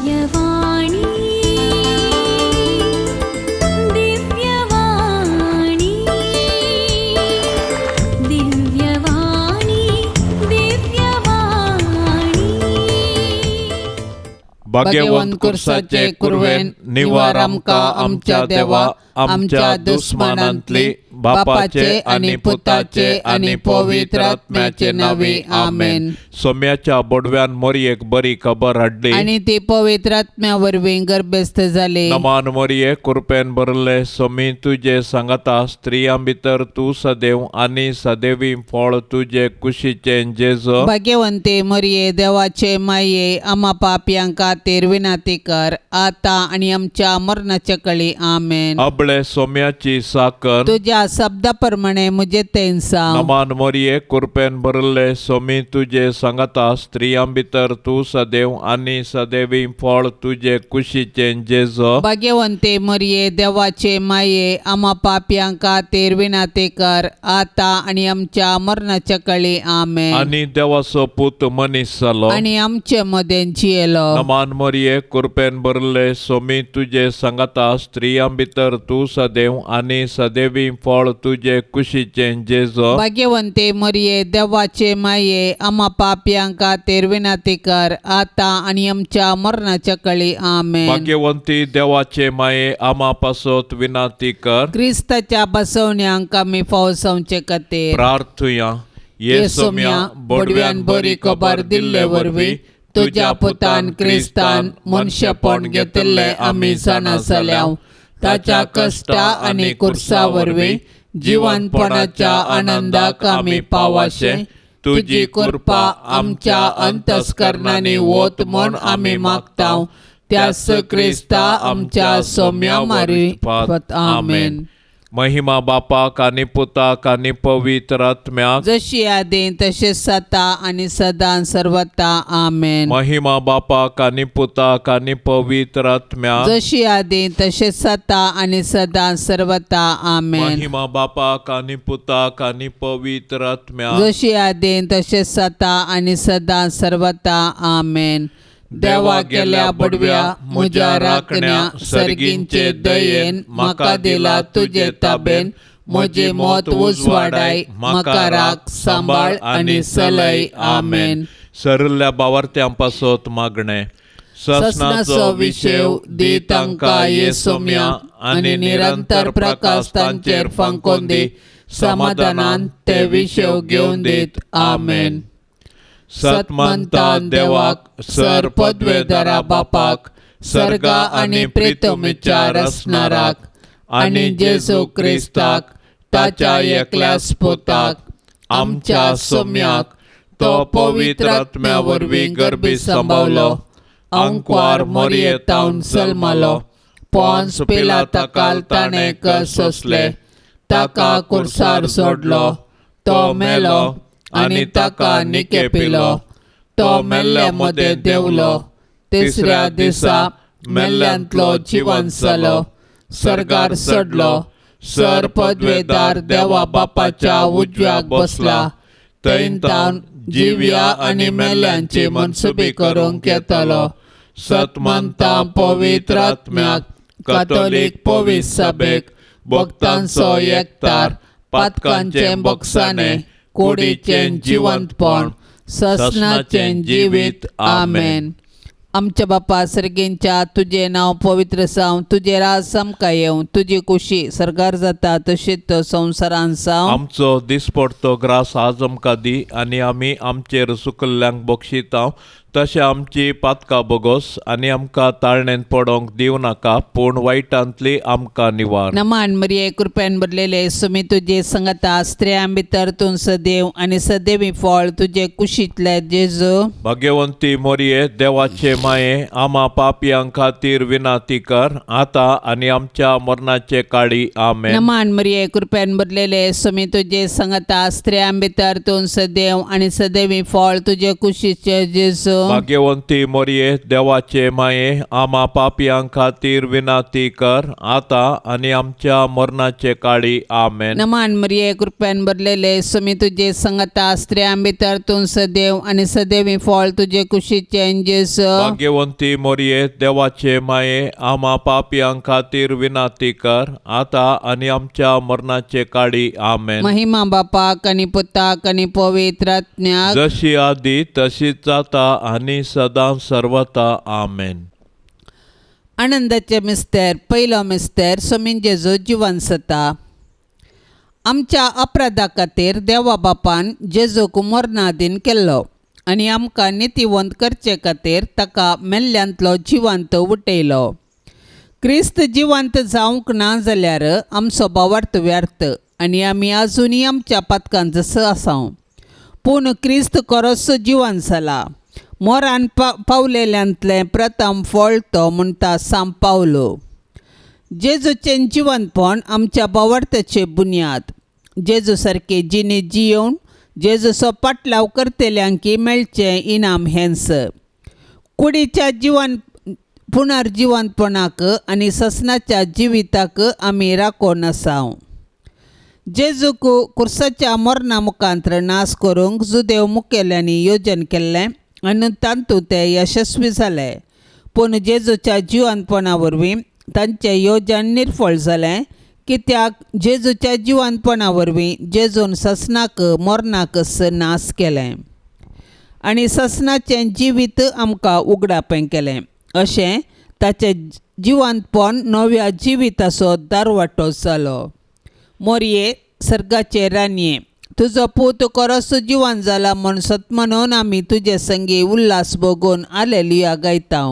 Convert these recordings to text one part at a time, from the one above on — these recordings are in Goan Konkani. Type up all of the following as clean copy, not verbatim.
दिव्यवाणी, दिव्यवाणी, दिव्यवाणी, दिव्यवाणी. भाग्यवंत कुर्साचे कुरवेन निवार आमकां आमच्या देवा आमच्या दुस्मानांतली बापाचे आनी पुताचे आनी पवित्र आत्म्याचे नावी आमेन. सोम्याच्या बोडव्यान मोरयेक बरी खबर हाडली आनी ती पवित्र आत्म्या वरवीं गर्भस्थ जाली. नमान मोरये, कुरपेन भरले, सोमी तुजे सांगाता, स्त्रियां भितर तूं सदैव आनी सदैवी फळ तुजे कुशीचें जेजो. भाग्यवंते मरिये, देवाचे माये, आमा पापयां खातीर विनंती कर, आता आनी आमच्या मरणाच्या कळी. आमेन. अबळे सोम्याची साकर. तुज्या शब्दा प्रमाणे म्हजे तेन जावं. नमान मोरये, कुरपेन भरले, सोमी तुजे सांगाता, स्त्रियां भितर तूं सदैव आनी सदैवी फळ तुजे कुशीचें जेजो. भाग्यवंते मरिये, देवाचे माये, आमा पापयां खातीर विनंती कर, आता आनी आमच्या मरणाच्या कळी. आमेन. आनी देवाचो पूत मनीस जालो आनी आमचे मदें जियेलो. नमान मोरये, कुरपेन भरले, सोमी तुजे सांगाता, स्त्रियां भितर तूं सदैव आनी सदैवी फळ तुजे कुशीचें जेजो. भाग्यवंते मरिये, देवाचे माये, आमा पापयां खातीर विनंती कर, आता आनी आमच्या मरणाच्या कळी. आमेन. भाग्यवंती देवाचे माये, आमा पासत विनंती कर. क्रिस्ताच्या बसवण्यांक आमी फावसावचे खातीर प्रार्थुया. ये सोम्या, बोडव्यान बरी खबर दिल्ले वरवीं तुज्या पुतान क्रिस्तान मनशेपण घेतिल्लें आमी जाणा जाल्या. ताच्या कश्टा आनी कुर्सा वरवीं जिवनपणाच्या आनंदाक आमी पावाशे तुजी कृपा आमच्या अंतस्करणांनी वत म्हूण आमी मागता, त्याच क्रिस्ता आमच्या सोम्या मारिफत. आमेन. महिमा बापाक आनी पुताक आनी पवित्र आत्म्याक. जशी आदी तशें सता आनी सदां सर्वता. आमेन. महिमा बापाक आनी पुताक आनी पवित्र आत्म्याक. जशी आदी तशें सता आनी सदां सर्वता. आमेन. महिमा बापाक आनी पुताक आनी पवित्र आत्म्याक. जशी आदी तशें सता आनी सदां सर्वता. आमेन. देवा गेल्या बडव्या म्हज्या राखण्या, सर्गींचे दयेन म्हाका दिला तुजे ताबेन, म्हजी मत उजवाडाय, म्हाका राख, सांबाळ आनी सलय. आमेन. सरल्या बावार्थ्यां पासत मागणें. ससनाचो विशेव दी तांकां ये सोम्या, आनी निरंतर प्रकाश तांचेर फांकोन दी, समाधानान ते विशेव घेवन दीत. आमेन. सतमंता देवाक, सर पदवेदारा बापाक, सर्गा आनी प्रितमीच्या रसणाराक, आनी जेजू क्रिस्ताक ताच्या एकल्या पुताक आमच्या सोम्याक, तो पवित्र आत्म्या वरवीं गर्भी सांबावलो, अंकवार मोरयेतावन जल्मालो, पोन्स पिलाताकाल ताणें कर सोंसले, ताका कुर्सार सोडलो, तो मेलो आनी ताका निके पिलो, तो मेल्ल्या मदें देंवलो, तिसऱ्या दिसा मेल्ल्यांतलो जिवन जालो, सर्गार चडलो, सर पदवेदार देवा बापाच्या उजव्याक बसला, थंय तावन जिव्या आनी मेल्ल्यांची मनसुबी करूंक येतलो. सतमंता पवित्र आत्म्याक, कातोलीक पवित्र सभेक, भक्तांचो एकतार, पातकांचें बक्षाणें, कुडीचें जिवंतपण, ससनाचें जिवीत. आमेन. आमच्या बापा सर्गींच्या, तुजें नांव पवित्र जावं, तुजें राज आमकां येवं, तुजी कुशी सर्गार जाता तशीच संवसारान जावं. आमचो दिसपडतो ग्रास आज आमकां दी, आनी आमी आमचेर सुकल्ल्यांक बक्षिता तशें आमची पातकां बोगोस, आनी आमकां ताळणेंत पडोंक दिवं नाका, पूण वायटांतली आमकां निवार. नमान मरिये, कृपेन भरलेले, सुमी तुजे संगता, स्त्रियां भितर तूं सदैव आनी सदैवी फळ तुजे कुशींतले जेजू. भाग्यवंती मोरये, देवाचे माये, आमा पापयां खातीर विनंती कर, आतां आनी आमच्या मरणाचे काळी. आमेन. नमान मरिये, कृपेन भरलेले, सुमी तुजे संगता, स्त्रियां भितर तूं सदैव आनी सदैवी फळ तुजे कुशीचे जेजू. भाग्यवंती मोरये, देवाचे माये, आमा पापयां खातीर विनाती कर आतां आनी आमच्या मरणाचे काळी. आमेन. नमान मरिये, कृपेन भरलेले, सुमी तुजे संगता, स्त्रियां भितर तूं सदैव आनी सदैवी फळ तुजे कुशीचें जेजू. भाग्यवंती मोरये, देवाचे माये, आमा पापयां खातीर विनाती कर आतां आनी आमच्या मरणाचे काळी. आमेन. महिमा बापाक आनी पुताक आनी पवित्र आत्म्याक. जशी आदी तशीच जाता आनी सदां सर्वता. आमेन. आनंदाचे मिस्तेर. पयलो मिस्तेर, सोमीन जेजू जिवन सता. आमच्या अपराधा खातीर देवा बापान जेजूक मरणादीन केल्लो आनी आमकां नितीवंत करचे खातीर ताका मेल्ल्यांतलो जिवंत उठयलो. क्रिस्त जिवंत जावंक ना जाल्यार आमचो भावार्थ व्यर्थ आनी आमी आजुनूय आमच्या पातकांत आसा. पूण क्रिस्त खरोच जिवन जाला, मोरान पावलेल्यांतलें प्रथम फळ तो, म्हणटा सांत पावलो. जेजूचें जिवनपण आमच्या भावार्थाचे बुन्याद. जेजू सारके जिणे जियोवन जेजूचो पाटलाव करतल्यांकी मेळचें इनाम हेंच. कुडीच्या जिवन पुनर्जिवनपणाक आनी ससनाच्या जिविताक आमी राखून आसाव. जेजूक कुर्साच्या मरणा मुखांत्र नाश करूंक जुदेव मुखेल्यांनी योजन केल्लें आनी तातूंत ते यशस्वी जाले. पूण जेजूच्या जिवनपणा वरवीं तांचें योजन निर्फळ जालें, कित्याक जेजूच्या जिवनपणा वरवीं जेजून ससनाक मरणाक नाश केलें आनी ससनाचें जिवीत आमकां उगडापें केलें. अशें ताचें जिवनपण नव्या जिविताचो दारवाटो जालो. मोरये, सर्गाचे रानये, तुजो पूत खरोच जिवन जाला म्हूण सत म्हणून आमी तुजे संगी उल्हास भोगून आलेलुया गायता.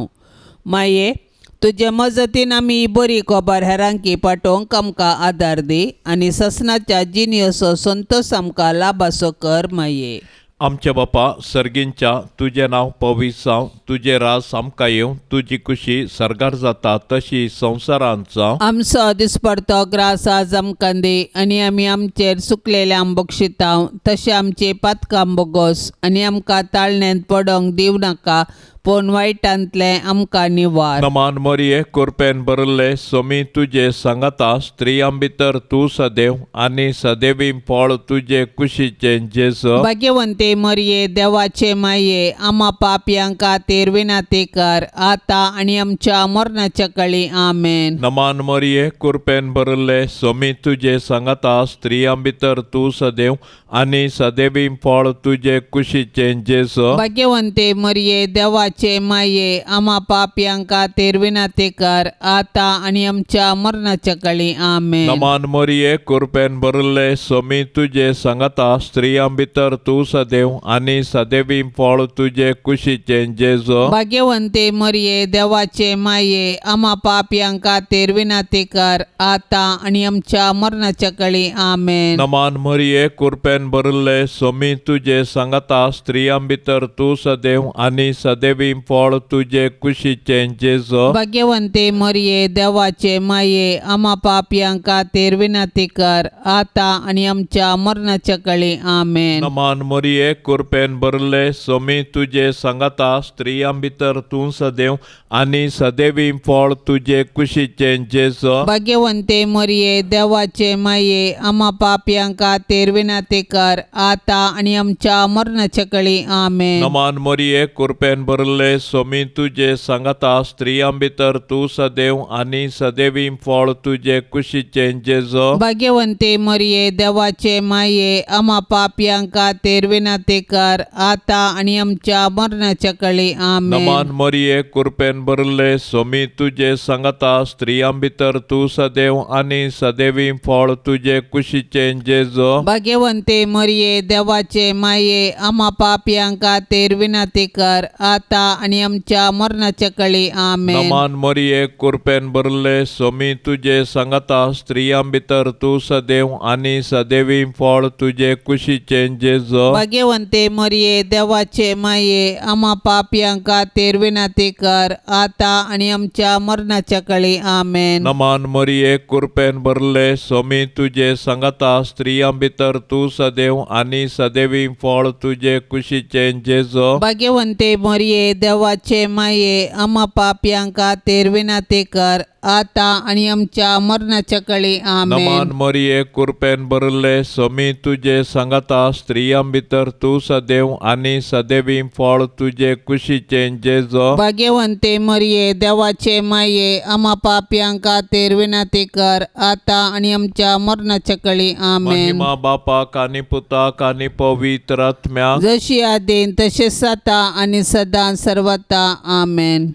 माये, तुजे मजतीन आमी ही बरी खबर हेरांकी पाठोवंक आमकां आदार दी आनी ससनाच्या जिणेचो संतोश आमकां लाभाचो कर माये. आमच्या बापा सर्गींच्या, तुजें नांव पवित्र जावं, तुजें राज आमकां येवं, तुजी खुशी सर्गार जाता तशी संवसारांत जावं. आमचो दिसपडतो ग्रास आज आमकां दी आनी आमी आमचेर सुकलेल्या बक्षितांव तशें आमचे पातकां बोगोस आनी आमकां ताळण्यांत पडोंक दिवं नाका, पूण वायटांतलें आमकां निवार. नमान मोरये, कुरपेन भरिल्ले, सोमी तुजे सांगाता, स्त्रियां भितर तूं सदैव आनी सदैवी फळ तुजे कुशीचें जेजू. भाग्यवंते मरिये, देवाचे माये, आमा पापयां खातीर विनाती कर आतां आनी आमच्या मरणाच्या कळी. आमेन. नमान मोरये, कुरपेन भरिल्ले, सोमी तुजे सांगाता, स्त्रियां भितर तूं सदैव आनी सदैवी फळ तुजे कुशीचें जेजू. भाग्यवंते मरिये, देवाचे माये, आमा पापयां खातीर विनाती कर आतां आनी आमच्या मरणाच्या कळी. आमेन. नमान मोरये, कुरपेन भरिल्ले, सोमी तुजे सांगाता, स्त्रियां भितर तूं सदैव आनी सदैवी फळ तुजे कुशीचें जेजू. भाग्यवंते मरिये, देवाचे माये, आमा पापयां खातीर विनाती कर आतां आनी आमच्या मरणाच्या कळी. आमेन. नमान मोरये, कुरपेन भरिल्ले, सोमी तुजे सांगाता, स्त्रियां भितर तूं सदैव आनी सदैवी फळ तुजे कुशीचें जेजू. भाग्यवंते मरिये, देवाचे माये, आमा पापयां खातीर विनाती कर आतां आनी आमच्या मरणाच्या कळी. आमेन. नमान मोरये, कुरपेन भरिल्ले, सोमी तुजे सांगाता, स्त्रियां भितर तूं सदैव आनी सदैवी फळ तुजे कुशीचें जेजू. भाग्यवंते मरिये, देवाचे माये, आमा पापयां खातीर विनाती कर आतां आनी आमच्या मरणाच्या कळी. आमेन. नमान मोरये, कुरपेन भरिल्ले, सोमी तुजे सांगाता, स्त्रियां भितर तूं सदैव आनी सदैवी फळ तुजे कुशीचें जेजू. भाग्यवंते मरिये, देवाचे माये, आमा पापयां खातीर विनाती कर आतां आनी आमच्या मरणाच्या कळी. आमेन. नमान मोरये, कुरपेन भरिल्ले, सोमी तुजे सांगाता, स्त्रियां भितर तूं सदैव आनी सदैवी फळ तुजे कुशीचें जेजू. भाग्यवंते मरिये, देवाचे माये, आमा पापयां खातीर विनाती कर आतां आनी आमच्या मरणाच्या कळी. आमेन. नमान मरिये, कुरपेन भरले, सोमी तुजे सांगाता, स्त्रियां भितर तूं सदैव आनी सदैवी फळ तुजे कुशीचें जेजो. भाग्यवंते मरिये, देवाचे माये, आमा पापयां खातीर विनंती कर, आतां आनी आमच्या मरणाच्या कळी. आमेन. नमान मरिये, कुरपेन भरले, सोमी तुजे सांगाता, स्त्रियां भितर तूं सदैव आनी सदैवी फळ तुजे कुशीचें जेजो. भाग्यवंते मरिये, देवाचे माये, आमा पापयां खातीर विनंती कर, आतां आनी आमच्या मरणाच्या कळी. नमान आमेन. मरिये, कुरपेन भरले, सोमी तुजे सांगाता, स्त्रियां भितर तूं सदैव आनी सदैवी फळ तुजे कुशीचें जेजो. भाग्यवंते मरिये, देवाचे माये, आमा पापयां खातीर विनंती कर, आतां आनी आमच्या मरणाच्या कळी. आमेन. महिमा बापाक आनी पुताक आनी पवित्र आत्म्याक, जशी आदीन तशें आतां आनी सदां सर्वता. आमेन.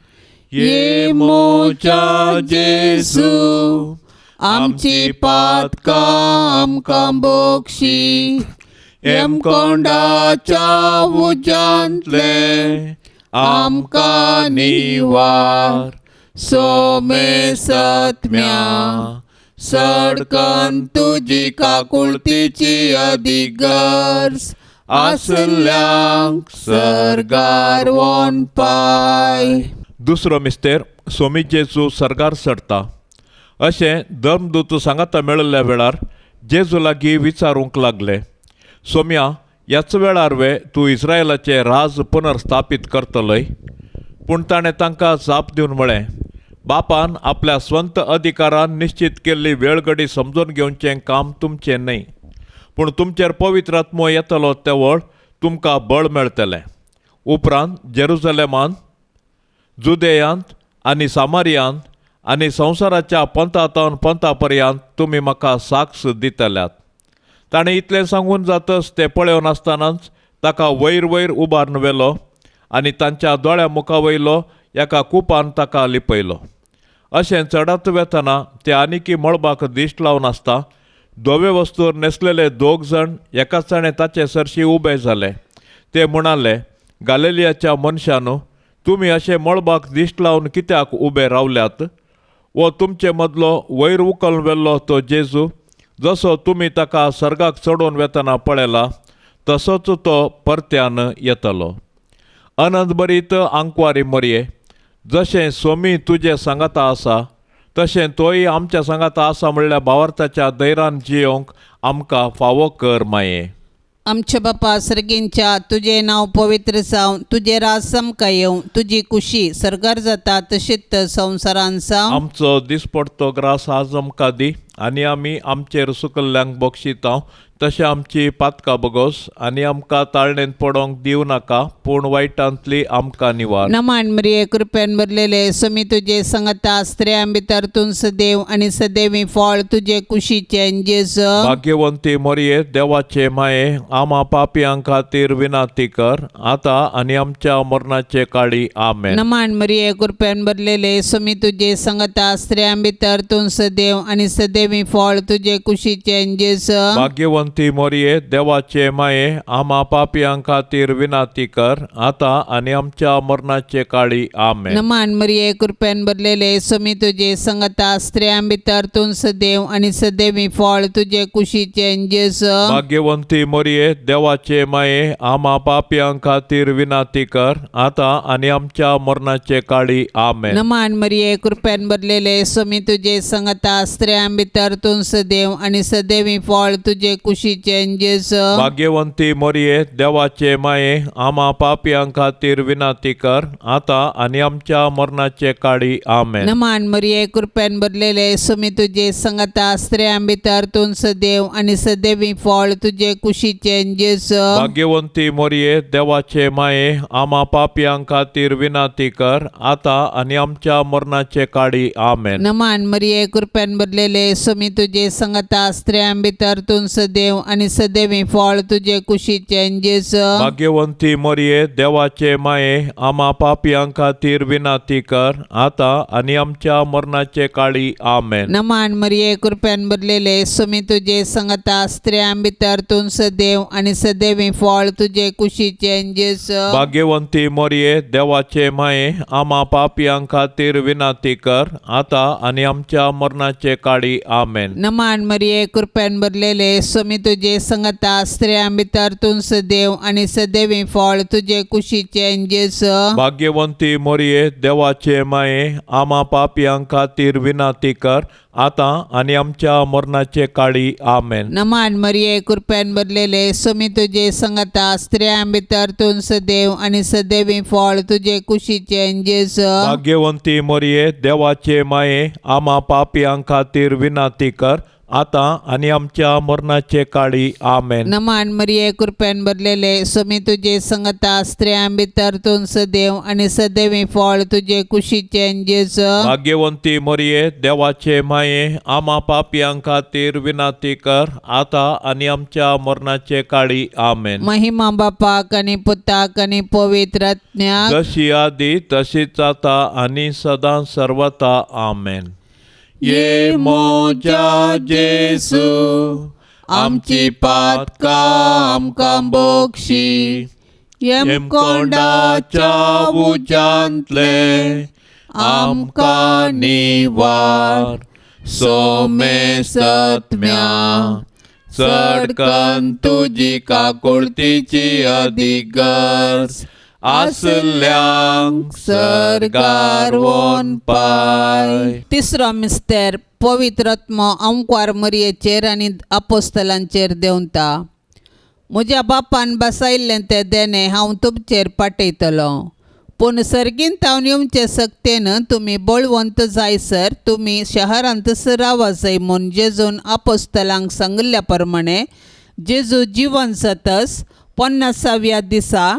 ये मोजा जेजू, आमची पातकां आमकां बोक्षी, यमकोंडाच्या उज्यांतले आमकां निवार, सोमे सत्म्या सडकन तुजी काकुळतीची अधिक गरज आसल्यांक सर्गार वोन पाय. दुसरो मिस्तेर, सोमी जेजू सर्गार चडता अशें धर्मदूत सांगाता मेळिल्ल्या वेळार जेजू लागीं विचारूंक लागले, सोम्या, ह्याच वेळार वे तूं इस्रायलाचें राज पुनर्स्थापीत करतलय? पूण ताणें तांकां जाप दिवन म्हळें, बापान आपल्या स्वंत अधिकारान निश्चित केल्ली वेळगडी समजून घेवचें काम तुमचें न्हय, पूण तुमचेर पवित्र आत्मो येतलो तेवळ तुमकां बळ मेळटलें. उपरांत जेरुजलेमांत, जुदेयांत आनी सामारियांत आनी संवसाराच्या पंथातावन पंथा पर्यंत तुमी म्हाका साक्ष दितल्यात. ताणें इतलें सांगून जातच ते पळोवन आसतनाच ताका वयर वयर उबारून व्हेलो आनी तांच्या दोळ्या मुखा वयलो एका कुपान ताका लिपयलो. अशें चडत वेतना ते आनिकी मळबाक दिश्ट लावन आसता धवे वस्तूर न्हेसलेले दोग जाण एकाच जाणें ताचे सरशी उबे जाले. ते म्हणाले, गालेलियाच्या मनशानू, तुमी अशें मळबाक दिश्ट लावन कित्याक उबे रावल्यात? वो तुमचे मदलो वयर उखल व्हेल्लो तो जेजू, जसो तुमी ताका सर्गाक चडोवन वेतना पळयला तसोच तो परत्यान येतलो. अनंत बरीत आंकवारी मरये, जशें सोमी तुजे सांगाता आसा तशें तोय आमच्या सांगाता आसा म्हणल्यार भावार्थाच्या धैर्यान जियोंक आमकां फावो कर माये. आमच्या बापा सर्गींच्या, तुजें नांव पवित्र जावं, तुजें राज आमकां येवं, तुजी कुशी सर्गार जाता तशीच संवसारान जावं. आमचो दिसपडतो ग्रास आज आमकां दी आनी आमी आमचेर सुकल्ल्यांक बक्षिता तशें आमची पातकां बगोस आनी आमकां ताळणेंत पडोंक दिवं नाका, पूण वायटांतली आमकां निवार. नमान मरिये, कृपेन भरलेले, समी तुजे संगता, स्त्रियां भितर तूं सदैव आनी सदैवी फळ तुजे कुशीचें जेजू. भाग्यवंती मरिये, देवाचे माये, आमा पापयां खातीर विनंती कर, आतां आनी आमच्या मरणाचे काळी. आमेन. नमान मरिये, कृपेन भरलेले, समी तुजे संगता, स्त्रियां भितर तूं सदैव आनी सदैवी फळ तुजे कुशीचें जेजू. भाग्यवंती मरिये, देवाचे माये, आमा पापयां खातीर विनंती कर, आतां आनी आमच्या मरणाचे काळी. आमेन. नमान मरिये, कृपेन भरलेले, समी तुजे संगता, स्त्रियां भितर तूं सदैव आनी सदैवी फळ तुजे कुशीचें जेजू. भाग्यवंती मरिये, देवाचे माये, आमा पापयां खातीर विनंती कर, आतां आनी आमच्या मरणाचे काळी. आमेन. नमान मरिये, कृपेन भरलेले, समी तुजे संगता, स्त्रियां भितर तूं सदैव आनी सदैवी फळ तुजे कुशीचें जेजू. भाग्यवंती मरिये, देवाचे माये, आमा पापयां खातीर विनंती कर, आतां आनी आमच्या मरणाचे काळी. आमेन. नमान मरिये, कृपेन भरलेले, समी तुजे संगता, स्त्रियां भितर तूं सदैव आनी सदैवी फळ तुजे कुशीचें जेजू. भाग्यवंती मरिये, देवाचे माये, आमा पापयां खातीर विनंती कर, आतां आनी आमच्या मरणाचे काळी. आमेन. नमान मरिये, कृपेन भरलेले, समी तुजे संगता, स्त्रियां भितर तूं सदैव सदेव आनी सदैवी फळ तुजे कुशीचें जेजू. भाग्यवंती मरिये, देवाचे माये, आमा पापयां खातीर विनाती कर, आतां आनी आमच्या मरणाचे काळी. आमेन. नमान मरिये, कृपेन भरलेले, सुमी तुजे संगता, स्त्रियां भितर तूं सदैव आनी सदैवी फळ तुजे कुशीचें जेजू. भाग्यवंती मरिये, देवाचे माये, आमा पापयां खातीर विनाती कर, आतां आनी आमच्या मरणाचे काळी. आमेन. नमान मरिये, कृपेन भरलेले, सुमी तुजे संगता, स्त्रियां भितर तूं सदैव आनी सदैवी फळ तुजे कुशीचें जेजू. भाग्यवंती मरिये, देवाचे माये, आमा पापयां खातीर विनाती कर, आतां आनी आमच्या मरणाचे काळी. आमेन. नमान मरिये, कृपेन भरलेले, सुमी तुजे संगता, स्त्रियां भितर तूं सदैव आनी सदैवी फळ तुजे कुशीचें जेजू. भाग्यवंती मरिये, देवाचे माये, आमा पापयां खातीर विनाती कर, आतां आनी आमच्या मरणाचे काळी. आमेन. नमान मरिये, कृपेन भरलेले, सुमी तुजे संगता, स्त्रियां भितर तूं सदैव आनी सदैवी फळ तुजे कुशीचें जेजू. भाग्यवंती मरिये, देवाचे माये, आमा पापयां खातीर विनाती कर, आतां आनी आमच्या मरणाचे काळी. आमेन. महिमा बापाक आनी पुताक आनी पवित्र आत्म्याक, जशी आदी तशीच आता आनी सदां सर्वता. आमेन. ये मोजा जेसू, आमची पातकां आमकां बोक्षी, येमकोंडाच्या उज्यांतले आमकां निवार, सोमे सत्म्या चडकन तुजी काकुळतीची अदीक गरज आसल्यांक सर्गार वोन पाय. तिसरो मिस्तेर, पवित्र आत्मो अंकवार मरियेचेर आनी आपोस्तलांचेर देंवता. म्हज्या बापान बसायल्लें तें देणें हांव तुमचेर पाठयतलो, पूण सर्गींत हांव येवचे सक्तेन तुमी बळवंत जायसर तुमी शहरांतच रावा जाय म्हूण जेजून आपोस्तलांक सांगिल्ल्या प्रमाणे, जेजू जिवन जातच 50व्या दिसा,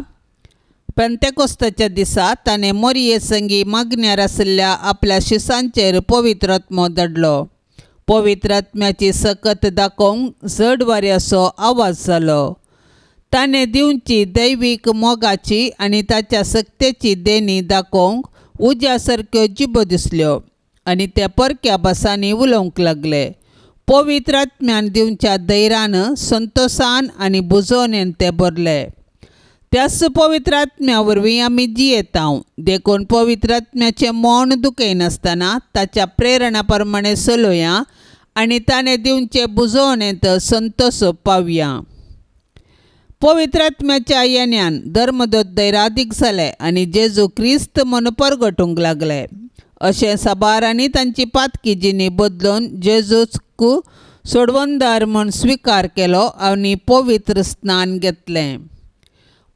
पेंतेकोस्ताच्या दिसा, ताणें मोरये संगी मागण्यार आशिल्ल्या आपल्या शिसांचेर पवित्र आत्मो धाडलो. पवित्र आत्म्याची सकत दाखोवंक जड वाऱ्याचो आवाज जालो. ताणें दिवची दैवीक मोगाची आनी ताच्या सक्तेची देणी दाखोवंक उज्या सारक्यो जिबो दिसल्यो आनी ते परक्या भासांनी उलोवंक लागले. पवित्र आत्म्यान दिवच्या धैर्यान, संतोसान आनी बुजोवणेन ते भरले. त्याच पवित्र आत्म्या वरवीं आमी जियेतांव, देखून पवित्र आत्म्याचें मौन दुखयनासतना ताच्या प्रेरणा प्रमाणे चलोया आनी ताणें दिवचे बुजोवणेंत संतोष पावया. पवित्र आत्म्याच्या येण्यान धर्मदूत धैरादीक जाले आनी जेजू क्रिस्त म्हूण परगटूंक लागले. अशें साबारांनी तांची पातकी जिणी बदलून जेजूक सोडवणदार म्हूण स्विकार केलो आनी पवित्र स्नान घेतलें.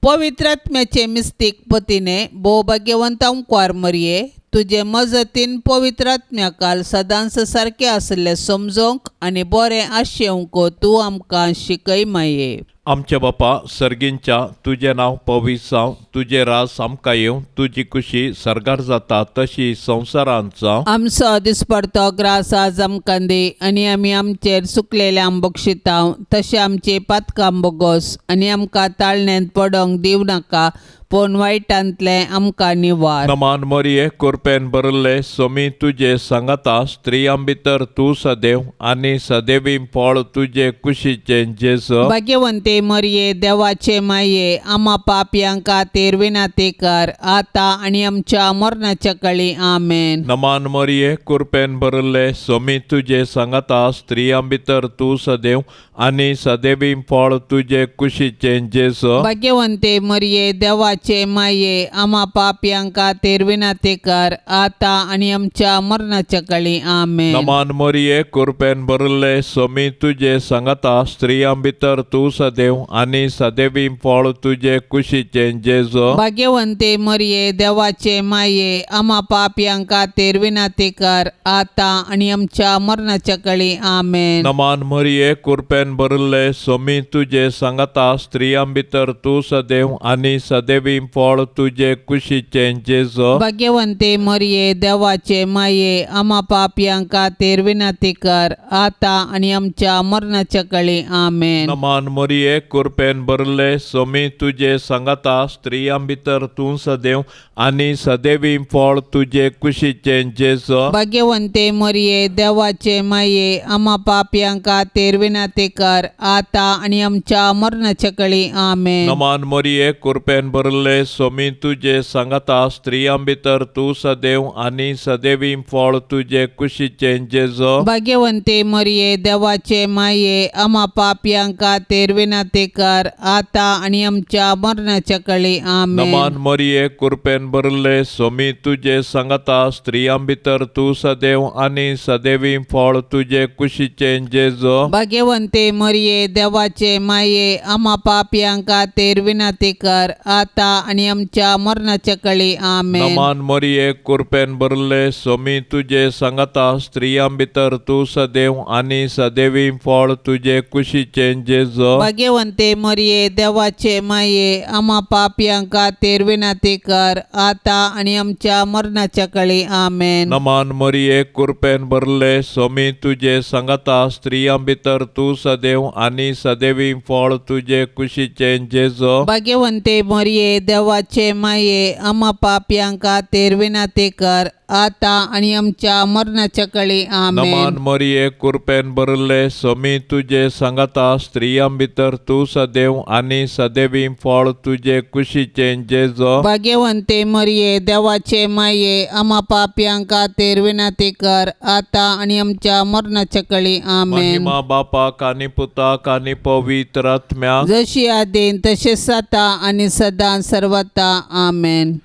पवित्र आत्म्याचे मिस्तीक पतीने, भोव भाग्यवंत अंकवार मरिये, तुजे मजतीन पवित्र आत्म्याकाल सदांच सारकें आशिल्लें समजोवंक आनी बरें आशेवंक तूं आमकां शिकय माये. आमच्या बापा सर्गींच्या, तुजें नांव पवित्र जावं, तुजें राज आमकां येवं, तुजी कुशी सर्गार जाता तशी संवसारांत जावं. आमचो दिसपडतो ग्रास आज आमकां दी आनी आमी आमचेर सुकलेल्यांक बक्षितांव तशें आमची पातकां बोगोस आनी आमकां ताळण्यांत पडोंक दिवं नाका, पूण वायटांतलें आमकां निवार. नमान मरिये, कुरपेन भरिल्ले, सोमी तुजे सांगाता, स्त्रियां भितर तूं सदैव आनी सदैवी फळ तुजे कुशीचें जेजू. भाग्यवंते मरिये, देवाचे माये, आमा पापयां खातीर विनाती कर, आतां आनी आमच्या मरणाच्या कळी. आमेन. नमान मरिये, कुरपेन भरिल्ले, सोमी तुजे सांगाता, स्त्रियां भितर तूं सदैव आनी सदैवी फळ तुजे कुशीचें जेजू. भाग्यवंते मरिये, देवाचे माये, आमा पापयां खातीर विनाती कर, आतां आनी आमच्या मरणाच्या कळी. आमेन. नमान मरिये, कुरपेन भरिल्ले, सोमी तुजे सांगाता, स्त्रियां भितर तूं सदैव आनी सदैवी फळ तुजे कुशीचें जेजू. भाग्यवंते मरिये, देवाचे माये, आमा पापयां खातीर विनाती कर, आतां आनी आमच्या मरणाच्या कळी. आमेन. नमान मरिये, कुरपेन भरिल्ले, सोमी तुजे सांगाता, स्त्रियां भितर तूं सदैव आनी सदैवी सदेवी फळ तुजे कुशीचें जेजो. भाग्यवंते मरिये, देवाचे माये, आमा पापयां खातीर विनंती कर, आतां आनी आमच्या मरणाच्या कळी. आमेन. नमान मोरये, कृपेन भरले, सोमी तुजे सांगाता, स्त्रियां भितर तूं सदैव आनी सदैवी फळ तुजे कुशीचें जेजो. भाग्यवंते मरिये, देवाचे माये, आमा पापयां खातीर विनंती कर, आतां आनी आमच्या मरणाच्या कळी. आमेन. नमान मोरये, कृपेन भरले, सोमी तुजे सांगाता, स्त्रियां भितर तूं सदैव आनी सदैवी फळ तुजे कुशीचें जेजो. भाग्यवंते मरिये, देवाचे माये, आमा पापयां खातीर विनंती कर, आतां आनी आमच्या मरणाच्या कळी. आमेन. नमान मोरये, कृपेन भरले, सोमी तुजे सांगाता, स्त्रियां भितर तूं सदैव आनी सदैवी फळ तुजे कुशीचें जेजो. भाग्यवंते मरिये, देवाचे माये, आमा पापयां खातीर विनंती कर, आतां आनी आमच्या मरणाच्या कळी. आमेन. नमान मोरये, कृपेन भरले, सोमी तुजे सांगाता, स्त्रियां भितर तूं सदैव आनी सदैवी फळ तुजे कुशीचें जेजो. भाग्यवंते मरिये, देवाचे माये, आमा पापयां खातीर विनंती कर, आतां आनी आमच्या मरणाच्या कळी. आमेन. नमान मोरये, कृपेन भरले, सोमी तुजे सांगाता, स्त्रियां भितर तूं सदैव आनी सदैवी फळ तुजे कुशीचें जेजो. भाग्यवंते मरिये, देवाचे माये, आमा पापयां खातीर विनंती कर, आतां आनी आमच्या मरणाच्या कळी. आमेन. नमान मोरये, कृपेन भरले, सोमी तुजे सांगाता, स्त्रियां भितर तूं सदैव आनी सदैवी फळ तुजे कुशीचें जेजो. भाग्यवंते मरिये, देवाचे माये, आमा पापयां खातीर विनंती कर, आतां आनी आमच्या मरणाच्या कळी. आमेन. महिमा बापाक आनी पुताक आनी पवित्र आत्म्याक, जशी आदीन तशें आतां आनी सदां सर्वता. आमेन.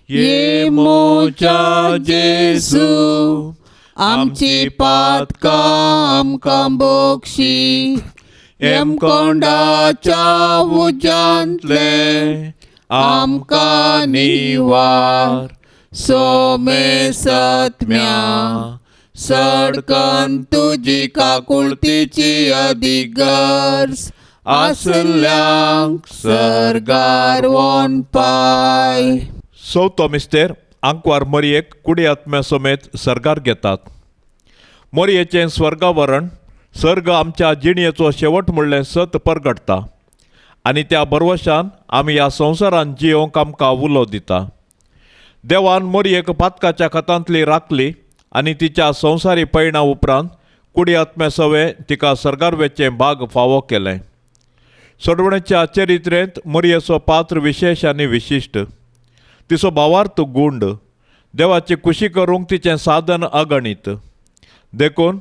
ये मोजा जेजू, आमची पातकां आमकां बोक्षी, यमकोंडाच्या उज्यांतले आमकां निवार, सोमे सत्म्या सडकन तुजी काकुळतीची अदीक गरज आसल्यांक सर्गार वोन पाय. चवथो मिस्तेर. आंकवार मोरयेक कुडी आत्म्या समेत सर्गार घेतात. मोरयेचें स्वर्गावरण सर्ग आमच्या जिणयेचो शेवट म्हणलें सत परगटता आनी त्या भरवशान आमी ह्या संवसारांत जियोवंक आमकां उलो दिता. देवान मोरयेक पातकाच्या खतांतली राखली आनी तिच्या संवसारी पयणा उपरांत कुडी आत्म्या सवें तिका सर्गार वेचें भाग फावो केलें. सोडवणेच्या चरित्रेंत मोरयेचो पात्र विशेश आनी विशिश्ट. तिचो भावार्थ गुंड, देवाची खुशी करूंक तिचें साधन अगणीत. देखून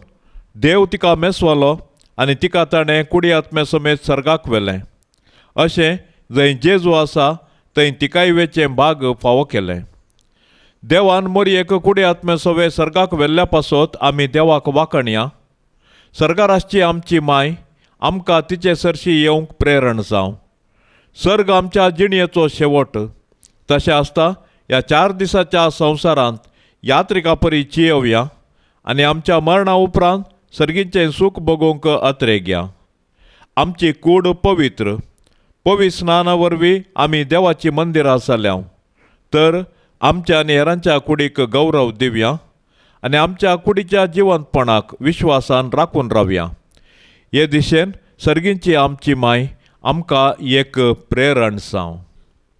देव तिका मेसवलो आनी तिका ताणें कुडी आत्म्या समेत सर्गाक व्हेलें. अशें जंय जेजू आसा थंय तिकाय वेचें भाग फावो केलें. देवान मोरयेक कुडी आत्म्या सवे सर्गाक व्हेल्ल्या पासत आमी देवाक वाखणया. सर्गार आसची आमची माय आमकां तिचे सरशी येवंक प्रेरण जावं. सर्ग आमच्या जिणयेचो शेवट. तशें आसता ह्या 4 दिसाच्या संवसारांत यात्रिका परी जियोवया आनी आमच्या मरणा उपरांत सर्गीचें सूख भोगोवंक अत्रेगया. आमची कूड पवित्र पवित्र स्नाना वरवीं आमी देवाची मंदिरां जाल्या तर आमच्या आनी हेरांच्या कुडीक गौरव दिवया आनी आमच्या कुडीच्या जिवंतपणाक विश्वासान राखून रावया. हे दिशेन सर्गींची आमची माय आमकां एक प्रेरण जावं.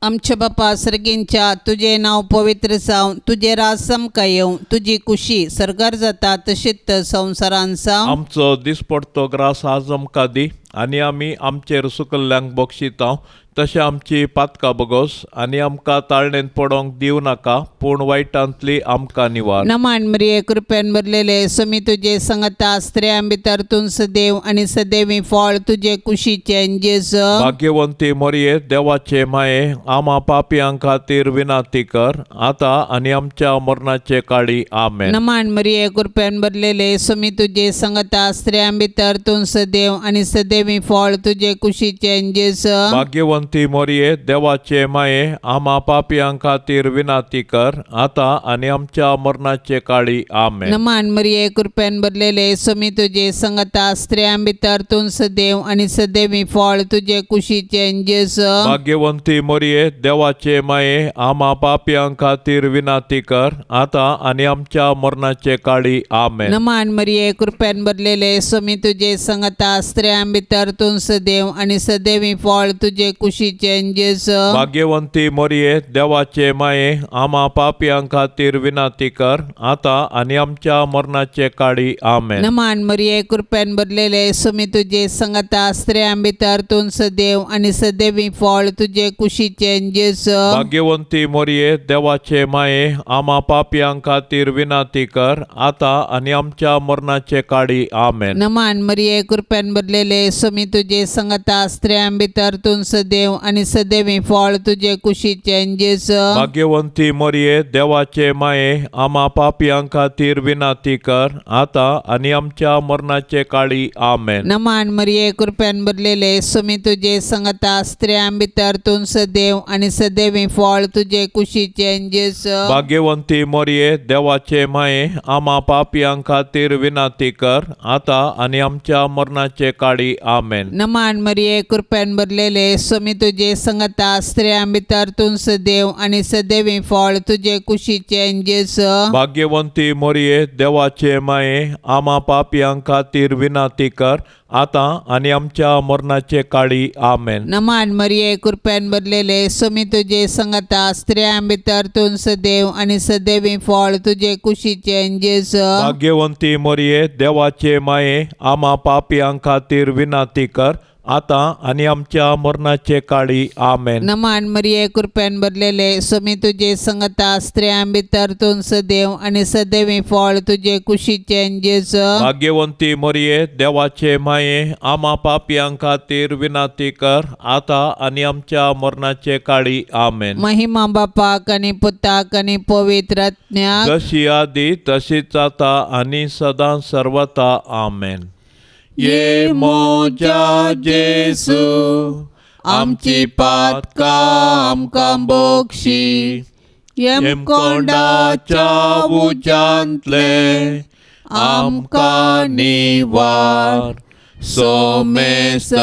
आमच्या बापा सर्गींच्या, तुजें नांव पवित्र जावं, तुजें राज आमकां येवं, तुजी कुशी सर्गार जाता तशीच संवसारान जावं. आमचो दिसपडतो ग्रास आज आमकां दी आनी आमी आमचेर सुकल्ल्यांक बक्षिता तशें आमची पातकां बगोस आनी आमकां ताळणेंत पडोंक दिवं नाका, पूण वायटांतली आमकां निवार. नमान मरिये, कृपेन भरलेले, समी तुजे संगता, स्त्रियां भितर तूं सदैव आनी सदैवी फळ तुजे कुशीचें जेजू. भाग्यवंती मोरये, देवाचे माये, आमा पापयां खातीर विनंती कर, आतां आनी आमच्या मरणाचे काळी. आमेन. नमान मरिये, कृपेन भरलेले, समी तुजे संगता, स्त्रियां भितर तूं सदैव आनी सदैव सदैवी फळ तुजे कुशीचें जेजू. भाग्यवंती मोरये, देवाचे माये, आमा पापयां खातीर विनाती कर, आतां आनी आमच्या मरणाचे काळी. आमेन. नमान मरिये, कृपेन भरलेले, स्वामी तुजे संगता, स्त्रियां भितर तूं सदैव आनी सदैवी फळ तुजे कुशीचें जेजू. भाग्यवंती मोरये, देवाचे माये, आमा पापयां खातीर विनाती कर, आतां आनी आमच्या मरणाचे काळी. आमेन. नमान मरिये, कृपेन भरलेले, स्वामी तुजे संगता, स्त्रियां भितर तूं सदैव आनी सदैवी फळ तुजे कुशीचें जेजू. भाग्यवंती मोरये, देवाचे माये, आमा पापयां खातीर विनाती कर, आतां आनी आमच्या मरणाचे काळी. आमेन. नमान मरिये, कृपेन भरलेले, स्वामी तुजे संगता, स्त्रियां भितर तूं सदैव आनी सदैवी फळ तुजे कुशीचें जेजू. भाग्यवंती मोरये, देवाचे माये, आमा पापयां खातीर विनाती कर, आतां आनी आमच्या मरणाचे काळी. आमेन. नमान मरिये, कृपेन भरलेले, स्वामी तुजे संगता, स्त्रियां भितर तूं सदैव आनी सदैवी फळ तुजे कुशीचें जेजू. भाग्यवंती मोरये, देवाचे माये, आमा पापयां खातीर विनाती कर, आतां आनी आमच्या मरणाचे काळी. आमेन. नमान मरिये, कृपेन भरलेले, स्वामी तुजे संगता, स्त्रियां भितर तूं सदैव आनी सदैवी फळ तुजे कुशीचें जेजू. भाग्यवंती मोरये, देवाचे माये, आमा पापयां खातीर विनाती कर, आतां आनी आमच्या मरणाचे काळी. आमेन. नमान मरिये, कृपेन भरलेले, स्वामी तुजे संगता, स्त्रियां भितर तूं सदैव आनी सदैवी फळ तुजे कुशीचें जेजू. भाग्यवंती मोरये, देवाचे माये, आमा पापयां खातीर विनाती कर, आतां आनी आमच्या मरणाचे काळी. आमेन. नमान मरिये, कृपेन भरलेले, स्वामी तुजे संगता, स्त्रियां भितर तूं सदैव आनी सदैवी फळ तुजे कुशीचें जेजू. भाग्यवंती मोरये, देवाचे माये, आमा पापयां खातीर विनाती कर, आतां आनी आमच्या मरणाचे काळी. आमेन. नमान मरिये, कृपेन भरलेले, स्वामी तुजे संगता, स्त्रियां भितर तूं सदैव आनी सदैवी फळ तुजे कुशीचें जेजू. भाग्यवंती मोरये, देवाचे माये, आमा पापयां खातीर विनाती कर, आतां आनी आमच्या मरणाचे काळी. आमेन. महिमा बापाक आनी पुताक आनी पवित्र आत्म्याक. जशी आदी तशीच आता आनी सदां सर्वता. आमेन. ये मोजा जेसू, आमची पातकां आमकां बोक्षी, यमकोंडाच्या उज्यांतले आमकां निवार, सोमेसत्म्या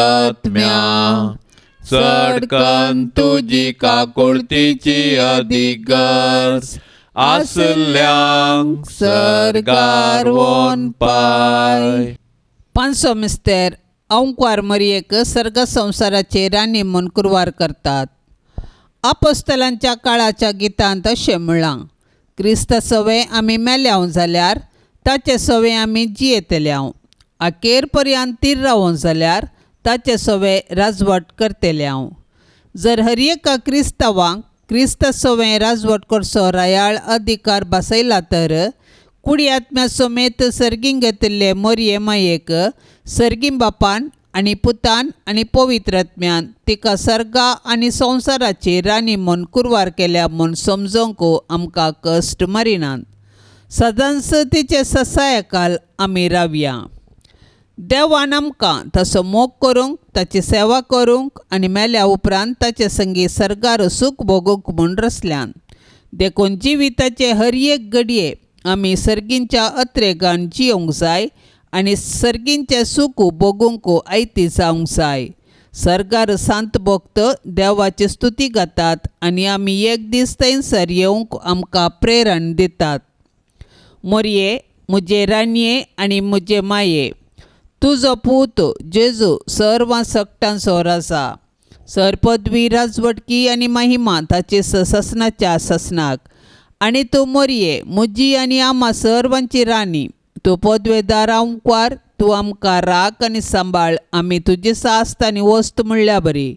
चडकन तुजी काकुळतीची अदीक गरज आसल्यांक सर्गार वोन पाय. पांचसो मिस्तेर. अंकुवार मरियेक सर्ग संवसाराचे राणी म्हूण कुरवार करतात. आपोस्तलांच्या काळाच्या गितांत अशें म्हळां, क्रिस्त सवे आमी मेल्याव जाल्यार ताचे सवे आमी जियेतल्याव, अखेर पर्यंत तीर रावों जाल्यार ताचे सवे राजवट करतल्याव. जर हर एका क्रिस्तांवांक क्रिस्त सवे राजवट करचो रायाळ अधिकार बसयला तर कुडी आत्म्या समेत सर्गीं घेतिल्ले मोरये मायेक सर्गीं बापान आनी पुतान आनी पवित्र आत्म्यान तिका सर्गा आनी संवसाराची राणी म्हूण कुरवार केल्या म्हूण समजोंक आमकां कश्ट मारिनात. सदांच तिचे ससायकाल आमी रावया. देवान आमकां तसो मोग करूंक, ताची सेवा करूंक आनी मेल्या उपरांत ताचे संगी सर्गार सूख भोगूंक म्हूण रचल्यान. देखून जिविताचे हर एक घडये आमी सर्गींच्या अत्रेगान जियोंक जाय आनी सर्गींचें सूख भोगूंक आयती जावंक जाय. सर्गार सांत भक्त देवाची स्तुती गातात आनी आमी एक दीस थंयसर येवंक आमकां प्रेरण दितात. मोरये, म्हजे राणये आनी म्हजे माये, तुजो पूत जेजू सर्वां सकटांचो राजा, सर पदवी, राजवटकी आनी महिमा ताचे ससनाच्या ससनाक. आनी तूं मोरये, म्हजी आनी आमा सर्वांची राणी, तूं पदवेदार अंकुवार, तूं आमकां राख आनी सांबाळ, आमी तुजी सास्त आनी वस्त म्हणल्या बरी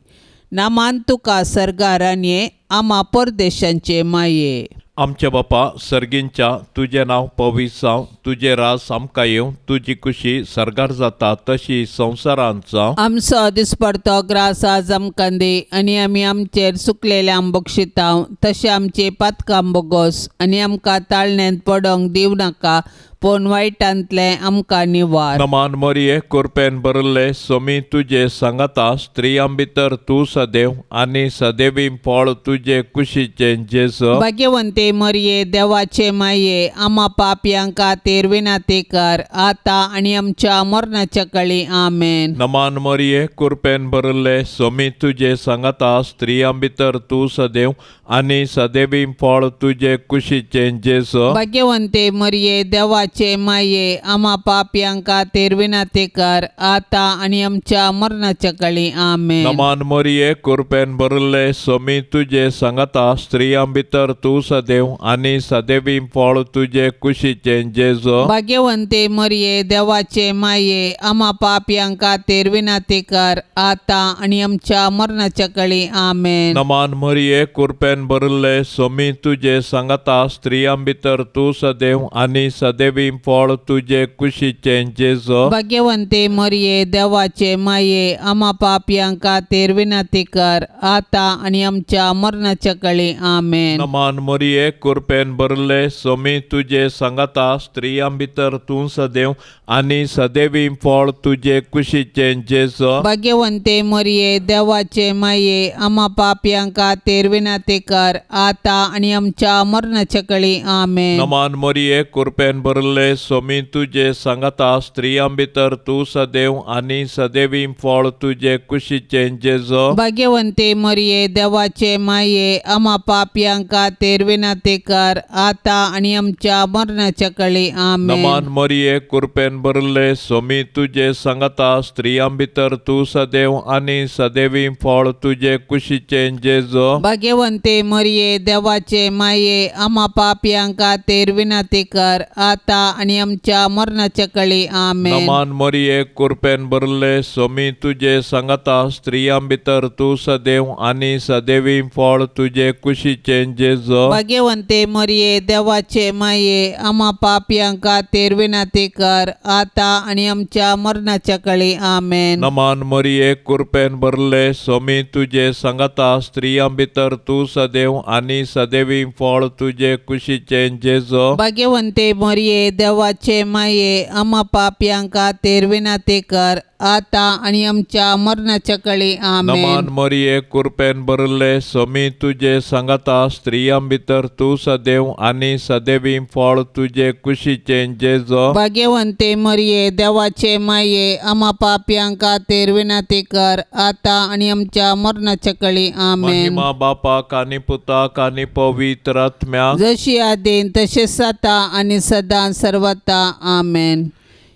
नामान तुका सर्गा राणये आमा परदेशांचे माये. आमच्या बापा सर्गींच्या तुजें नांव पवित्र जावं, तुजें राज आमकां येवं, तुजी कुशी सर्गार जाता तशी संवसारांत जावं. आमचो दिसपडतो ग्रास आज आमकां दी आनी आमी आमचेर सुकलेल्या बक्षितांव तशें आमचे पातकां बोगोस आनी आमकां ताळण्यांत पडोंक दिवं नाका पूण वायटांतलें आमकां निवार. नमान मोरये कुरपेन भरिल्ले सोमी तुजे सांगाता, स्त्रियां भितर तूं सदैव आनी सदैवी फळ तुजे कुशीचें जेजू. भाग्यवंते मरये देवाचे माये आमा पापयां खातीर विनाती कर आतां आनी आमच्या मरणाच्या कळी. आमेन. नमान मोरये कुरपेन भरिल्ले सोमी तुजे सांगाता, स्त्रियां भितर तूं सदैव आनी सदैवी फळ तुजे कुशीचें जेजू. भाग्यवंते मरये देवाचे माये आमा पापयां खातीर विनाती कर आतां आनी आमच्या मरणाच्या कळी. आमेन. नमान मोरये कुरपेन भरिल्ले सोमी तुजे सांगाता, स्त्रियां भितर तूं सदैव आनी सदैवी फळ तुजे कुशीचें जेजू. भाग्यवंते मरये देवाचे माये आमा पापयां खातीर विनाती कर आतां आनी आमच्या मरणाच्या कळी. आमेन. नमान मोरये कुरपेन भरिल्ले सोमी तुजे सांगाता, स्त्रियां भितर तूं सदैव आनी सदैवी फळ तुजे कुशीचें जेजू. भाग्यवंते मरये देवाचे माये आमा पापयां खातीर विनाती कर आतां आनी आमच्या मरणाच्या कळी. आमेन. नमान मोरये कुरपेन भरिल्ले सोमी तुजे सांगाता, स्त्रियां भितर तूं सदैव आनी सदैवी फळ तुजे कुशीचें जेजू. भाग्यवंते मरये देवाचे माये आमा पापयां खातीर विनाती कर आतां आनी आमच्या मरणाच्या कळी. आमेन. नमान मोरये कुरपेन भरिल्ले सोमी तुजे सांगाता, स्त्रियां भितर तूं सदैव आनी सदैवी फळ तुजे कुशीचें जेजू. भाग्यवंते मरये देवाचे माये आमा पापयां खातीर विनाती कर आतां आनी आमच्या मरणाच्या कळी. आमेन. नमान मोरये कुरपेन भरिल्ले सोमी तुजे सांगाता, स्त्रियां भितर तूं सदैव आनी सदैवी फळ तुजे कुशीचें जेजू. भाग्यवंते मरये देवाचे माये आमा पापयां खातीर विनाती कर आतां आनी आमच्या मरणाच्या कळी. आमेन. नमान मोरये कुरपेन भरिल्ले सोमी तुजे सांगाता, स्त्रियां भितर तूं सदैव आनी सदैवी फळ तुजे कुशीचें जेजू. भाग्यवंते मरये देवाचे माये आमा पापयां खातीर विनाती कर आतां आनी आमच्या मरणाच्या कळी. आमेन. नमान मोरये कुरपेन भरिल्ले सोमी तुजे सांगाता, स्त्रियां भितर तूं सदैव आनी सदैवी फळ तुजे कुशीचें जेजू. भाग्यवंते मरये देवाचे माये आमा पापयां खातीर विनाती कर आतां आनी आमच्या मरणाच्या कळी. आमेन. नमान मोरये कुरपेन भरिल्ले सोमी तुजे सांगाता, स्त्रियां भितर तूं सदैव आनी सदैवी फळ तुजे कुशीचें जेजू. भाग्यवंते मरये देवाचे माये आमा पापयां खातीर विनाती कर आतां आनी आमच्या मरणाच्या कळी. आमेन. महिमा बापाक आनी पुताक आनी पवित्र आत्म्याक, जशी आदीन तशें आतां आनी सदां सर्वता. आमेन.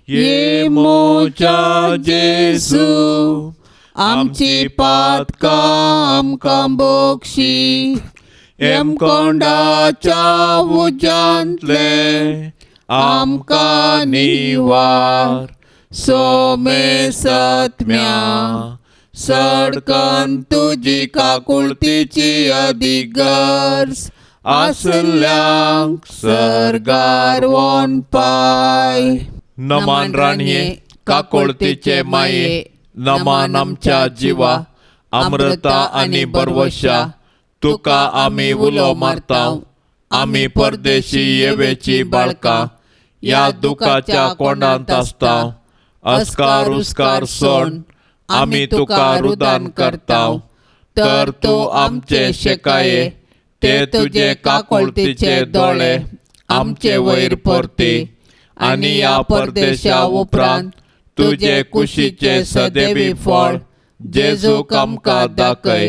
ये मोजा जेजू, आमची पातकां आमकां बोक्षी, यमकोंडाच्या उज्यांतले आमकां निवार, सोमे सत्म्या सडकन तुजी काकुळतीची अदीक गरज आसल्यांक सर्गार वोन पाय. नमान राणये काकोळतीचे माये, नमान आमच्या जिवा, अमृता आनी बरवशा, तुका आमी उलो मारता. आमी परदेशी येवेची बाळकां, ह्या दुखाच्या कोंडांत आसता. अस्कार उस्कार सोड आमी तुका रुदान करता, तर तूं आमचे शेकाये ते तुजे काकुळतीचे दोळे आमचे वयर परती आनी ह्या परदेशा उपरांत तुजे कुशीचे सदैवी फळ जेजूक आमकां दाखय.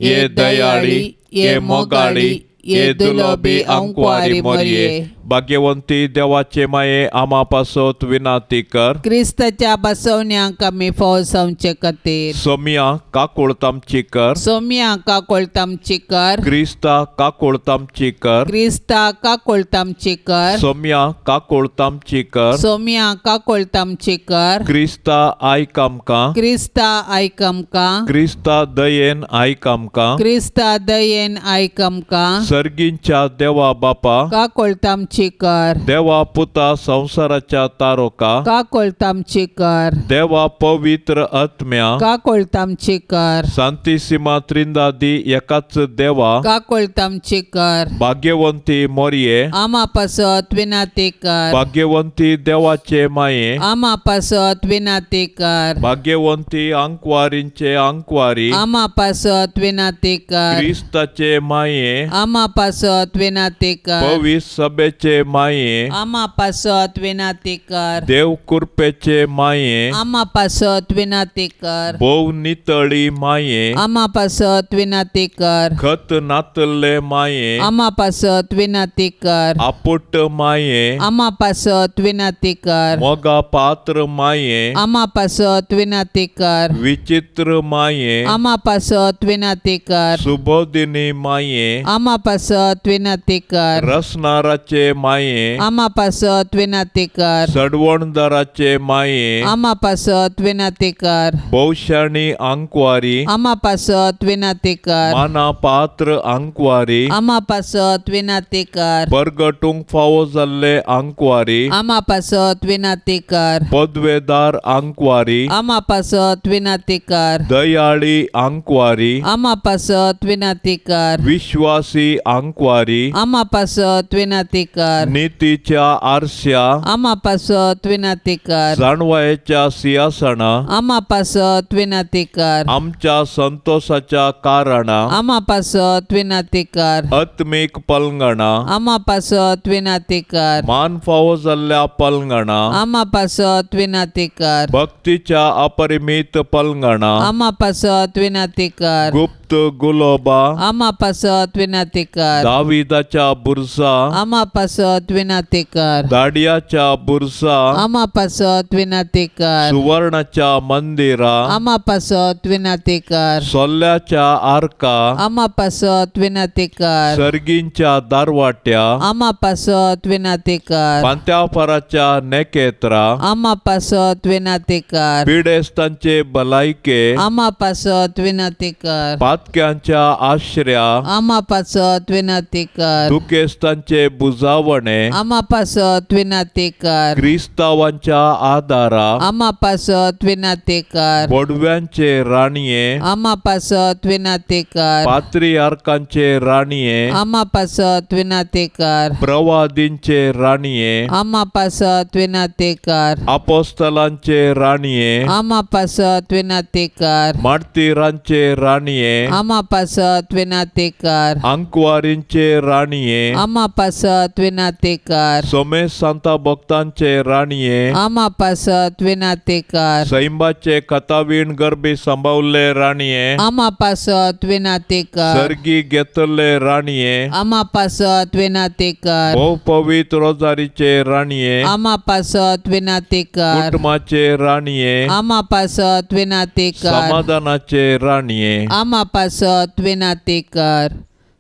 ये दयाळी, ये मोगाळी, ये दुलोबी आंकवारी मोरये, भाग्यवंती देवाचे माये आमा पासत विनाती कर. क्रिस्ताच्या बसवण्यांक आमी फावो जावचे खातीर. सोमिया काकुळट आमची कर. सोम्या काकोळट आमची कर. क्रिस्ता काकुळट आमची कर. क्रिस्ता काकोळट आमची कर. सोम्या काकुळट आमची कर. सोम्या काकोळट आमची कर. क्रिस्ता आयक आमकां. क्रिस्ता आयक आमकां. क्रिस्ता दयेन आयक आमकां. क्रिस्ता दयेन आयक आमकां. सर्गींच्या देवा बापा, काकोळट आमची कर. देवा पुता संवसाराच्या तारोका, काकोळट आमची कर. देवा पवित्र आत्म्या, काकोळट आमची कर. सांतिसिमा त्रिंदादी एकाच देवा, काकोळट आमची कर. भाग्यवंती मोरये, आमा पासत विनाती कर. भाग्यवंती देवाचे माये, आमा पासत विनाती कर. भाग्यवंती आंकवारींचे आंकवारी, आमा पासत विनाती कर. क्रिस्ताचे माये, आमा पासत विनाती कर. पवित्र सभेचे माये, आमा पासत विनाती कर. देव कृपेचे माये, आमा पासत विनाती कर. भोव नितळी माये, आमा पासत विनाती कर. खत नातल्ले माये, आमा पासत विनाती कर. आपुट माये, आमा पासत विनाती कर. मोगा पात्र माये, आमा पासत विनाती कर. विचित्र माये, आमा पासत विनाती कर. सुबोधिनी माये, आमा पासत विनाती कर. रसनाराचे माये, आमा पासत विनाती कर. सडवणदाराचे माये, आमा पासत विनाती कर. भोवशाणी आंकवारी, आमा पासत विनाती कर. माना पात्र आंकवारी, आमा पासत विनाती कर. परगटूंक फावो जाल्ले आंकवारी, आमा पासत विनाती कर. पदवेदार आंकवारी, आमा पासत विनाती कर. दयाळी आंकवारी, आमा पासत विनाती कर. विश्वासी आंकवारी, आमा पासत विनाती कर. नितीच्या आरश्या, आमा पासत विनाती कर. जाणवायेच्या सिंहासना, आमा पासत विनाती कर. आमच्या संतोषाच्या कारणा, आमा पासत विनाती कर. आत्मीक पलंगणा, आमा पासत विनाती कर. मान फावो जाल्ल्या पलंगणा, आमा पासत विनाती कर. भक्तीच्या अपरिमित पलंगणा, आमा पासत विनाती कर. गुप्त गुलोबा, आमा पासत विनाती कर. दाविदाच्या बुरसा, आमा पासत विनाती कर. दाडियाच्या बुरसा, आमा पासत विनाती कर. सुवर्णाच्या मंदिरा, आमा पासत विनाती कर. सोल्ल्याच्या आरका, आमा पासत विनाती कर. सर्गींच्या दारवाट्या, आमा पासत विनाती कर. पांत्याफाराच्या नेकेत्रा, आमा पासत विनाती कर. पिडेस्तांचे भलायके, आमा पासत विनाती कर. पातक्यांच्या आश्र्या, आमा पासत विनाती कर. दुखेस्तांचे बुजावणे, आमा पासत विनाती कर. क्रिस्तावांच्या आदारा, आमा पासत विनाती कर. बोडव्यांचे राणये, आमा पासत विनाती कर. पात्रियार्कांचे राणये, आमा पासत विनाती कर. प्रवादींचे राणये, आमा पासत विनाती कर. अपोस्तलांचे राणये, आमा पासत विनाती कर. मार्तीरांचे राणये, आमा पासत विनाती कर. आंकवारींचे राणये, आमा पासत विनाती कर. सोमेश सांता भक्तांचे राणये, आमा पासत विनाती कर. सैंबाचे कथावीण गर्भी सांबावल्ले राणये, आमा पासत विनाती कर. सर्गी घेतल्ले राणये, आमा पासत विनाती कर. भोव पवित्र रोजारीचे राणये, आमा पासत विनाती कर. कुटुंबाचे राणये, आमा पासत विनाती कर. समाधानाचे राणये, आमा पासत विनाती कर.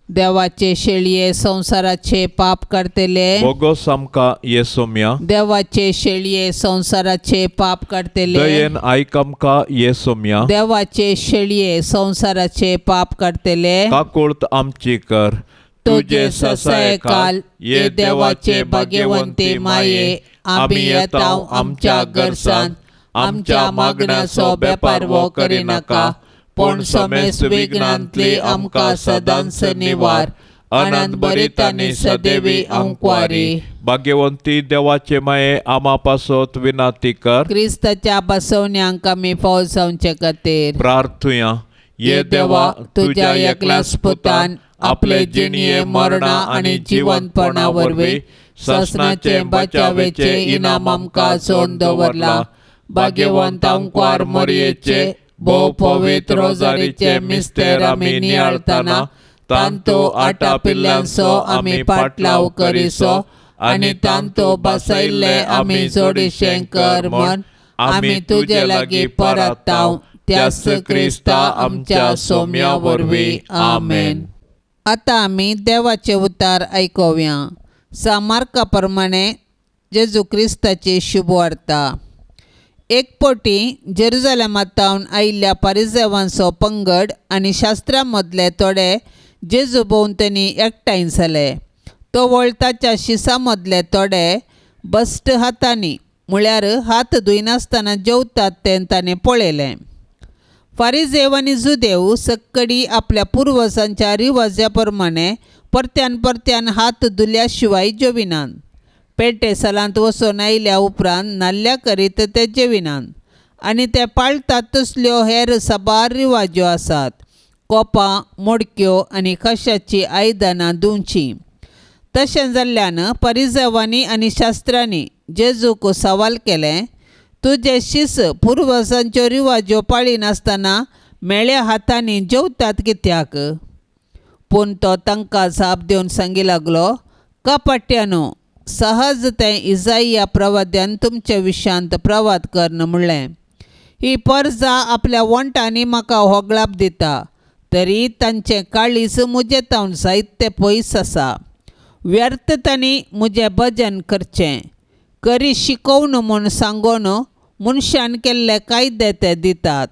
देवाचे शेळये संवसाराचे पाप करतले. बोगोस आमकां येसोम्या, देवाचे शेळये संवसाराचे पाप करतले. दयेन आयक आमकां येसोम्या, देवाचे शेळये संवसाराचे पाप करतले. काकुळत आमची कर. तुजे ससायकाल ये देवाचे भाग्यवंती माये, आमी येता आमच्या गरसान, आमच्या मागण्याचो बेपारवो करिनाका, पूण समेस्त विघ्नांतली आमकां सदांच निवार. आनंद भरीत आनी सदैवी अंकवारी. भाग्यवंती देवाचे माये, आमा पासत विनाती कर. क्रिस्ताच्या बसवण्यांक आमी फावो जावचे खातीर प्रार्थुया. ये देवा, तुज्या एकल्याच पुतान आपले जिणये मरणा आनी जिवंतपणा वरवीं ससनाचे बचावेचे इनाम आमकां सोन दवरला. भाग्यवंत आंकवार मोरयेचे भोव पवित्र रोजारीचे मिस्तेर आमी नियाळतना तांतो आटापिल्ल्यांचो आमी पाटलाव करिसो. आनी तांतू बसयल्ले आमी जोडीशें कर म्हण आमी तुजे लागीं परताव त्याच क्रिस्ता आमच्या सोम्या वरवीं. आमेन. आतां आमी देवाचे उतार आयकुया. सामार्का प्रमाणे जेजू क्रिस्ताची शुभवार्ता. एक पटी जेरुजलेमांत आयिल्ल्या पारिजेवांचो पंगड आनी शास्त्रा मदले थोडे जेजू भोंवतणी एकठांय जाले. तो वळताच्या शिसा मदले थोडे बस्ट हातांनी म्हळ्यार हात धुयनासतना जेवतात तें ताणें पळयलें. फारिजेव आनी जुदेव सक्कडी आपल्या पुर्वजांच्या रिवाजा प्रमाणे परत्यान परत्यान हात धुल्या शिवाय जेविनात. पेटे सालांत वचून आयल्या उपरांत न्हाल्ल्या करीत ते जेविनात आनी ते पाळटात तसल्यो हेर साबार रिवाज्यो आसात. कोपां, मोडक्यो आनी कशाचीं आयदनां धुवचीं. तशें जाल्ल्यान परिजवांनी आनी शास्त्रांनी जेजूक सवाल केलें, तुजे शीस पुर्वजांच्यो रिवाज्यो पाळिनासतना मेळ्या हातांनी जेवतात कित्याक? पूण तो तांकां जाप दिवन सांगी लागलो, कपाट्यानो, सहज तें इजाइया प्रवाद्यान तुमचे विशयांत प्रवाद करून म्हणलें, ही परजा आपल्या वंटांनी म्हाका होगळाप दिता, तरी तांचें काळीज म्हजे तावन जायते पयस आसा. व्यर्थ तांणी म्हजें भजन करचें, करी शिकोवन म्हूण सांगून मनशान केल्ले कायदे ते दितात.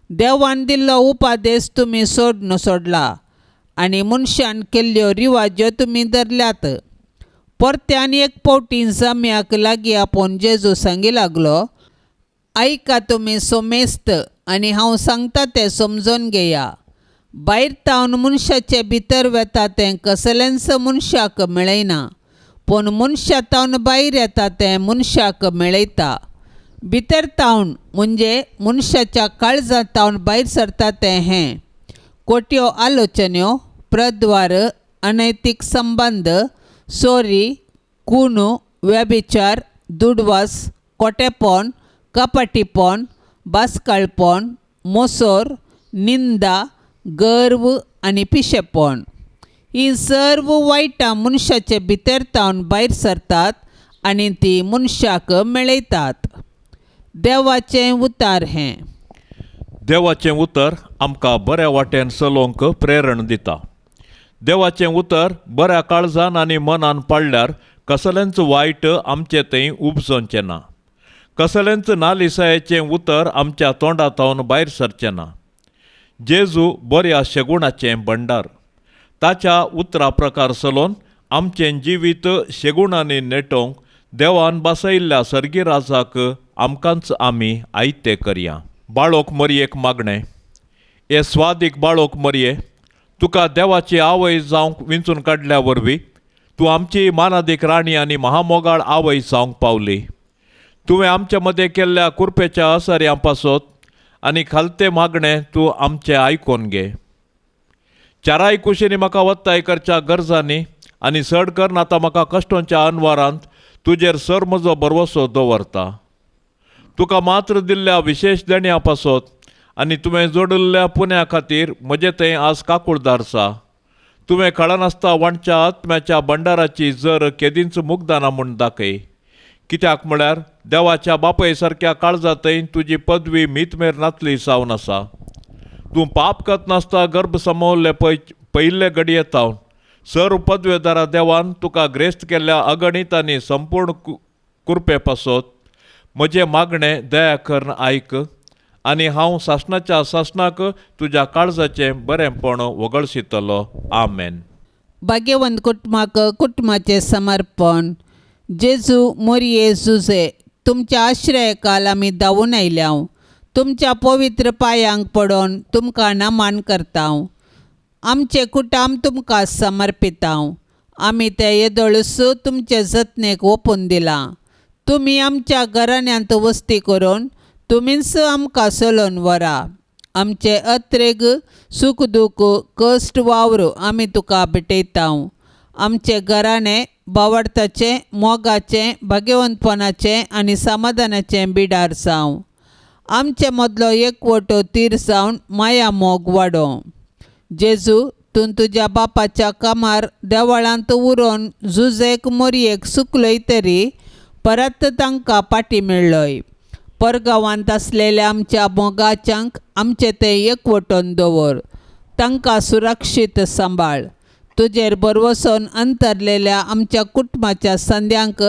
देवान दिल्लो उपादेश तुमी सोडून सोडला आनी मनशान केल्ल्यो रिवाज्यो तुमी धरल्यात. परत्यान एक फावटी जम्याक लागीं आपोवन जेजू सांगी लागलो, आयका तुमी सोमेस्त आनी हांव सांगता तें समजून घेया. भायर तावन मनशाचे भितर वेता तें कसलेंच मनशाक मेळयना, पूण मनशा तावन भायर येता तें मनशाक मेळयता. भितर तावन म्हणजे मनशाच्या काळजांत तावन भायर सरता तें हें खोट्यो आलोचन्यो, प्रद्वार, अनैतीक संबंद, चोरी, खून, व्यभिचार, दुडवास, खोटेपण, कपटीपण, बास्काळपण, मोसोर, निंदा, गर्व आनी पिशेपण. हीं सर्व वायटां मनशाचे भितर तावन भायर सरतात आनी ती मनशाक मेळयतात. देवाचें उतार हें. देवाचें उतर आमकां बऱ्या वाटेन चलोवंक प्रेरण दिता. देवाचें उतर बऱ्या काळजान आनी मनान पाळल्यार कसलेंच वायट आमचे थंय उपजोवचें ना. कसलेंच नालिसायेचें उतर आमच्या तोंडा तावन भायर सरचें ना. जेजू बऱ्या शेगुणाचें भंडार. ताच्या उतरा प्रकार चलोवन आमचें जिवीत शेगुणांनी नेटोवंक देवान बसयिल्ल्या सर्गी राजाक आमकांच आमी आयते करया. बाळोक मरयेक मागणें. हे स्वादीक बाळोक मरये, तुका देवाची आवय जावंक विंचून काडल्या वरवीं तूं आमची मानादीक राणी आनी महामोगाळ आवय जावंक पावली. तुवें आमच्या मदें केल्ल्या कुरपेच्या असऱ्यां पासत आनी खालते मागणें तूं आमचें आयकून घे. चाराय कुशींनी म्हाका वत्ताय करच्या गरजांनी आनी चड करून आतां म्हाका कश्टांच्या अनवारांत तुजेर सर म्हजो भरवसो दवरता. तुका मात्र दिल्ल्या विशेश देण्या पासत आनी तुवें जोडिल्ल्या पुण्या खातीर म्हजें थंय आज काकुळदार आसा. तुवें कळनासता वांटच्या आत्म्याच्या भंडाराची जर केदींच मुगदाना म्हूण दाखय. कित्याक म्हळ्यार देवाच्या बापय सारक्या काळजांतय तुजी पदवी मीतमेर नातली जावन आसा. तूं पाप करनासता गर्भ समवल्ले पयिल्ले घडये तावन सर पदवेदारा देवान तुका ग्रेस्त केल्ल्या अगणीत आनी संपूर्ण कुरपे पासत म्हजें मागणें दया करून आयक आनी हांव सासणाच्या सासणाक तुज्या काळजाचें बरेंपण वगळशितलो. आमेन. भाग्यवंत कुटुंबाक कुटुंबाचें समर्पण. जेजू मोरये जुजे, तुमच्या आश्रयकाल आमी धांवून आयल्या. तुमच्या पवित्र पांयांक पडोवन तुमकां नमन करता. आमचें कुटुंब तुमकां समर्पिता. आमी तें येदोळूच तुमचे जतनेक ओंपून दिलां. तुमी आमच्या घराण्यांत वस्ती करून तुमीच आमकां चलोवन व्हरा. आमचे अत्रेग, सूख दूख, कश्ट, वावर आमी तुका भेटयता. आमचें घराणें बावडताचें, मोगाचें, भाग्यवंतपणाचें आनी समाधानाचें बिडार जावं. आमचे मदलो एकवटो तीर जावन माया मोग वाडोवं. जेजू, तूं तुज्या बापाच्या कामार देवळांत उरोन जुजेक मोरयेक सुकलोय तरी परत तांकां पाटी मेळ्ळोय. परगांवांत आसलेल्या आमच्या मोगाच्यांक आमचे ते एकवटून दवर, तांकां सुरक्षीत सांबाळ. तुजेर भरवसोन अंतरलेल्या आमच्या कुटुंबाच्या संद्यांक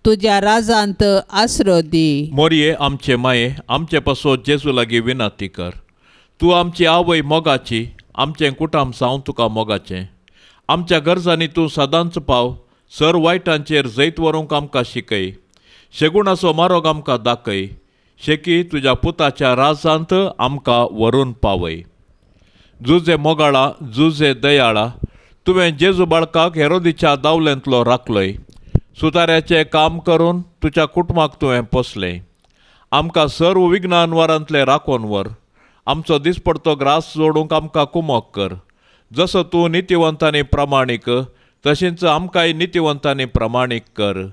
तुज्या राजांत आसरो दी. मोरये आमचे माये, आमचे पासत जेजू लागीं विनंती कर. तूं आमची आवय मोगाची, आमचें कुटाम सावन तुका मोगाचें. आमच्या गरजांनी तूं सदांच पाव. सर वायटांचेर जैत व्हरूंक आमकां शिकय. शेगुणाचो मारोग आमकां दाखय. शेकी तुज्या पुताच्या राजांत आमकां व्हरून पावय. जुजे मोगाळा, जुजे दयाळा, तुवें जेजू बाळकाक हेरोदीच्या दावलेंतलो राखलोय. सुताऱ्याचें काम करून तुज्या कुटुंबाक तुवें पोसलें. आमकां सर्व विज्ञानवारांतलें राखोन व्हर. आमचो दिसपडतो ग्रास जोडूंक आमकां कुमक कर. जसो तूं नितिवंत आनी प्रामाणीक, तशेंच आमकांय नितिवंत आनी प्रामाणीक कर.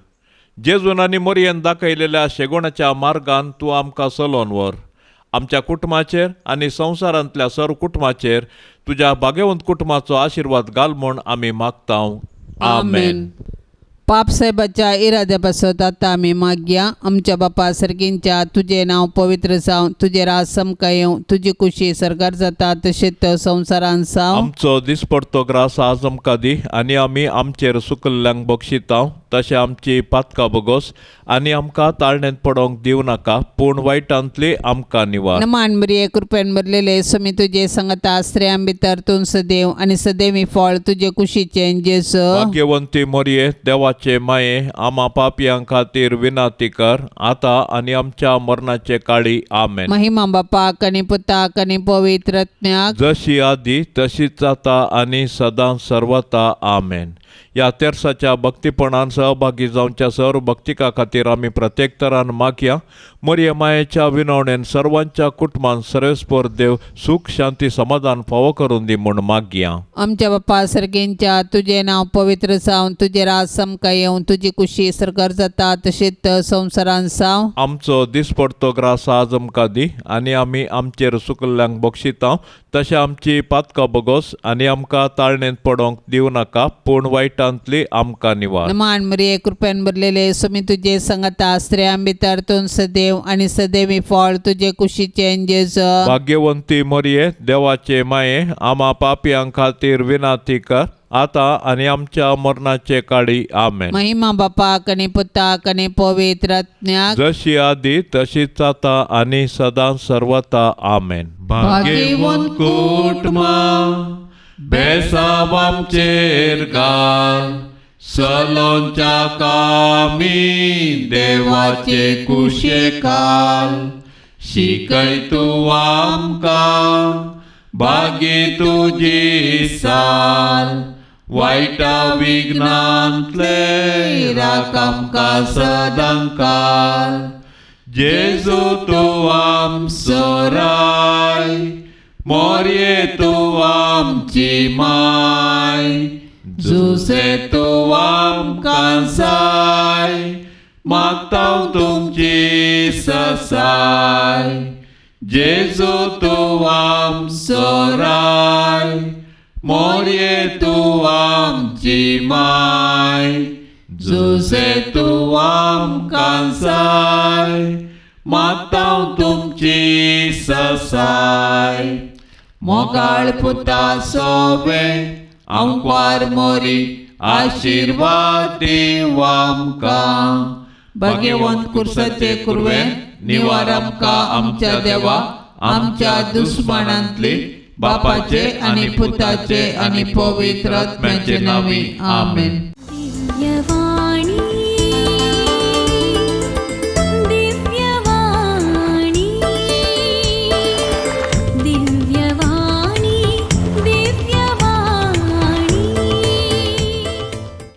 जेजून आनी मोरयेन दाखयलेल्या शेगोणाच्या मार्गान तूं आमकां चलोवन व्हर. आमच्या कुटुंबाचेर आनी संवसारांतल्या सर्व कुटुंबाचेर तुज्या भाग्यवंत कुटुंबाचो आशिर्वाद घाल म्हूण आमी मागता. आमेन. पाप साहेबाच्या इराद्या पासत आतां आमी मागया. आमच्या बापा सर्गींच्या, तुजें नांव पवित्र जावं, तुजें राज समकां येवं, तुजी कुशी सरकार जाता तशेंच संवसारान जावं. आमचो दिसपडतो ग्रास आज आमकां दी आनी आमी आमचेर सुकल्ल्यांक बक्षिता तशें आमची पातकां बोगोस आनी आमकां ताळणेंत पडोवंक दिवं नाका, पूण वायटांतली आमकां निवार. नमान मरिये, कृपेन भरलेले, स्वामी तुजे संगता, स्त्रियां भितर तूं सदैव आनी सदैवी फळ तुजे कुशीचें जेजू. भाग्यवंती मोरये, देवाचे माये, आमा पापयां खातीर विनंती कर आतां आनी आमच्या मरणाचे काळी. आमेन. महिमा बापाक आनी पुताक आनी पवित्र आत्म्याक, जशी आदी तशीच जाता आनी सदां सर्वता. आमेन. ह्या तेर्साच्या भक्तीपणान सहभागी जावच्या सर्व भक्तिका खातीर आमी प्रत्येक तरान मागया. मोरये मायेच्या विनवणेन सर्वांच्या कुटुंबान सर्वेस्पर देव सूख शांती समाधान फावो करून दी म्हूण मागया. आमच्या बापा सर्गींच्या, तुजें नांव पवित्र जावं, तुजें राज समकां येवं, तुजी कुशी सरकार जाता तशेंच संवसारान जावं. आमचो दिसपडतो ग्रास आज आमकां दी आनी आमी आमचेर सुकल्ल्यांक बक्षिता तशें आमची पातकां बोगोस आनी आमकां ताळणेंत पडोवंक दिवं नाका, पूण वायटांतली आमकां निवार. नमान मरिये, कृपेन भरलेले, स्वामी तुजे संगता, स्त्रियां भितर तूं सदैव आनी सदैवी फळ तुजे कुशीचें जेजू. भाग्यवंती मोरये, देवाचे माये, आमा पापयां खातीर विनंती कर आतां आनी आमच्या मरणाचे काळी. आमेन. महिमा बापाक आनी पुताक आनी पवित्र आत्म्याक, जशी आदी तशीच आतां आनी सदां सर्वता. आमेन. भाग्यवंत कुटुंबा बेसांव आमचेर घाल, सलोंच्या कामी देवाचे कुशेखाल, शिकय तूं आमकां भागी तुजी साल, वायटा विघ्नांतले राख आमकां सदांकाल. जेजू तूं आमचो राय, मोरये तूं आमची माय, जुसे तूं आमकां जाय, मागता तुमची ससाय. जेजू तूं आमचो राय, मोरये तूं आमची माय, जुसे तूं आमकां जाय, मागता तुमची ससाय. मोगाळ पुता सोबे आंकवार मोरी, आशिर्वाद दीव आमकां. भाग्यवंत कुर्साचे कुरवे, निवार आमकां आमच्या देवा, आमच्या दुस्मानांतली, बापाचे आनी पुताचे आनी पवित्र आत्म्याचे नांवी. आमेन.